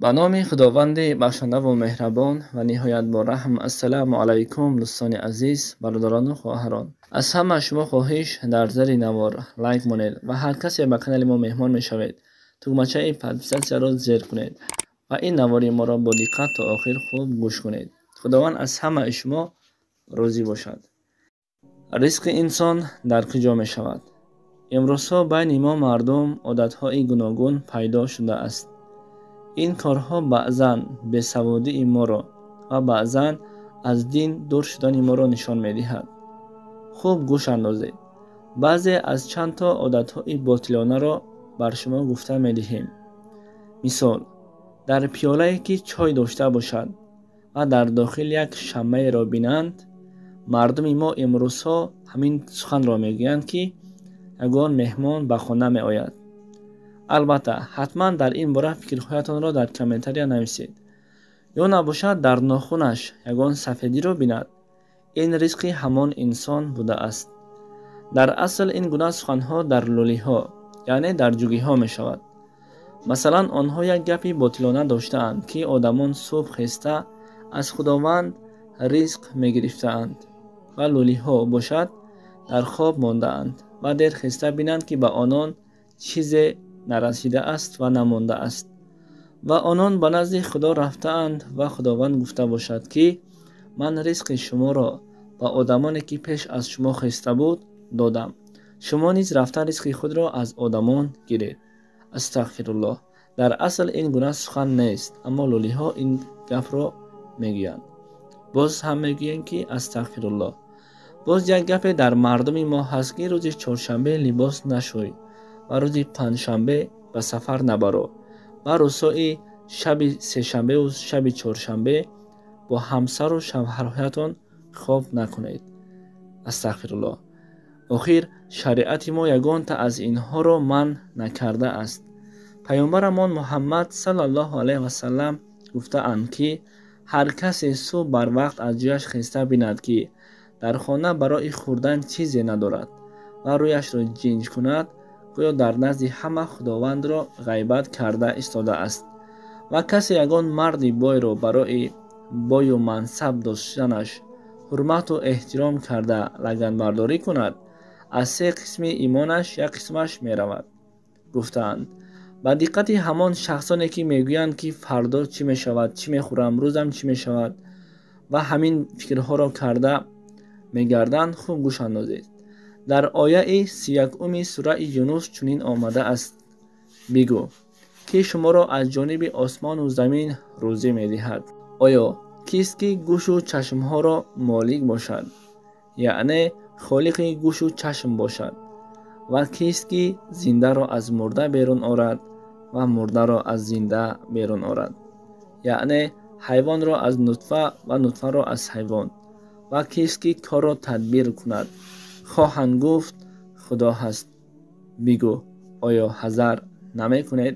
Ба номи Худованди бахшандаву меҳрабон ва ниҳоят бораҳм. Ассалому алайкум, дӯстони азиз, бародарону хоҳарон. Аз ҳама шумо хоҳиш, дар зери навор лайк монед ва ҳар касе ба канали мо меҳмон мешавед, тугмачаи подписатсияро зер кунед ва ин навори моро бо диққат то охир хуб гӯш кунед. Худованд аз ҳамаи шумо розӣ бошад. Ризқи инсон дар куҷо мешавад? Имрӯзҳо байни мо мардум одатҳои гуногун пайдо шудааст. Ин корҳо баъзан бесаводии моро ва баъзан аз дин дур шудани моро нишон медиҳад. Хуб гӯш андозед. Баъзе аз чанд то одатҳои ботилонаро бар шумо гуфта медиҳем. Мисол, дар пиёлае ки чой дошта бошад ва дар дохил як шаммаеро бинанд, мардуми мо имрӯзҳо ҳамин суханро мегӯянд, ки ягон меҳмон ба хона меояд. Албатта, ҳатман дар ин бора фикрҳоятонро дар комментария нависед. Ё набошад, дар нохунаш ягон сафедиро бинад, ин ризқи ҳамон инсон будааст. Дар асл ин гуна суханҳо дар лӯлиҳо, яъне дар ҷугиҳо мешавад. Масалан, онҳо як гапи ботилона доштаанд, ки одамон субҳ хеста аз Худованд ризқ мегирифтаанд ва лӯлиҳо бошад дар хоб мондаанд ва дер хеста бинанд, ки ба онон чизе нарасидааст ва намондааст. Ва онон ба назди Худо рафтаанд ва Худованд гуфта бошад, ки ман ризқи шуморо ба одамоне, ки пеш аз шумо хеста буд, додам. Шумо низ рафта ризқи худро аз одамон гиред. Астағфируллоҳ. Дар асл ин гуна сухан нест, аммо лӯлиҳо ин гапро мегӯянд. Боз ҳам мегӯем, ки астағфируллоҳ. Боз як гапе дар мардуми мо ҳаст, ки рӯзи чоршанбе либос нашӯй ва рӯзи панҷшанбе ба сафар набаро ва рӯзҳои шаби сешанбеу шаби чоршанбе бо ҳамсару шавҳарҳоятон хоб накунед. Астағфируллоҳ. Охир шариати мо ягонта аз инҳоро манъ накардааст. Паёмбарамон Муҳаммад саллаллоҳу алайҳи васаллам гуфтаанд, ки ҳар касе субҳ барвақт аз ҷояш хеста бинад, ки дар хона барои хӯрдан чизе надорад ва рӯяшро ҷинҷ кунад, гӯё дар назди ҳама Худовандро ғайбат карда истодааст. Ва касе ягон марди бойро барои бою мансаб доштанаш ҳурмату эҳтиром карда лаганбардорӣ кунад, аз се қисми имонаш як қисмаш меравад. Гуфтаанд, ба диққати ҳамон шахсоне, ки мегӯянд, ки фардо чӣ мешавад, чӣ мехӯрам, рӯзам чӣ мешавад ва ҳамин фикрҳоро карда мегарданд, хуб гӯш андозед. Дар ояи 31-уми сураи Юнус чунин омадааст: бигӯ, ки шуморо аз ҷониби осмону замин рӯзӣ медиҳад? Оё кист, ки гӯшу чашмҳоро молик бошад, яъне холиқи гӯшу чашм бошад? Ва кист, ки зиндаро аз мурда берун орад ва мурдаро аз зинда берун орад, яъне ҳайвонро аз нутфа ва нутфаро аз ҳайвон? Ва кист, ки корро тадбир кунад? Хоҳанд гуфт, Худо ҳаст. Бигӯ, оё ҳазар намекунед?